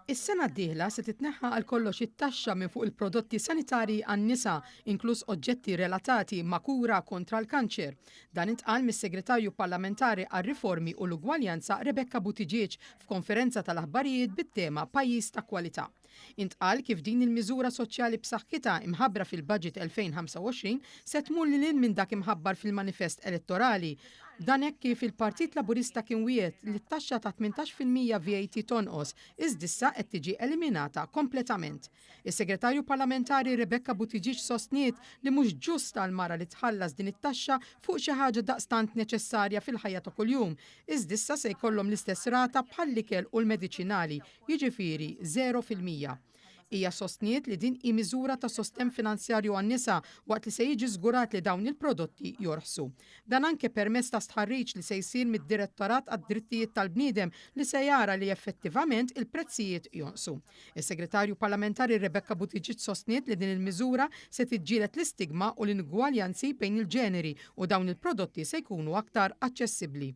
Is-sena d-dieħla se titneħħa għal kollox it-taxxa minn fuq il-prodotti sanitarji għan-nisa, inkluż oġġetti relatati ma' kura kontra l-kanċer. Dan intqal mis-Segretarju Parlamentari għar-Riformi u l-Ugwaljanza Rebecca Buttigieg f'konferenza tal-aħbarijiet bit-tema Pajjiż ta' Kwalità. Intqal kif din il-miżura soċjali b'saħħitha imħabbra fil-Budget 2025 se tmur lil hinn minn dak imħabbar fil-manifest elettorali. Dan hekk kif il-Partit Laburista kien wiegħed li t-taxxa ta' 18% VAT tonqos, iżda issa qed tiġi eliminata kompletament. Is-Segretarju Parlamentari Rebecca Buttigieg sostniet li mhux ġust għal mara li tħallas din it-taxxa fuq xi ħaġa daqstant neċessarja fil-ħajja ta' kuljum, iżda issa se jkollhom l-istess rata bħall-ikel u l-mediċinali, jiġifieri 0%. Hija sostniet li din hi miżura ta' sostenn finanzjarju għan-nisa waqt li se jiġi żgurat li dawn il-prodotti jorħsu. Dan anke permezz ta' stħarriġ li se jsir mid-Direttorat għad-Drittijiet tal-Bniedem li se jara li effettivament il-prezzijiet jonqsu. Is-Segretarju Parlamentari Rebecca Buttigieg sostniet li din il-miżura se tiġġieled l-istigma u l-inugwaljanzi bejn il-ġeneri u dawn il-prodotti se jkunu aktar aċċessibbli.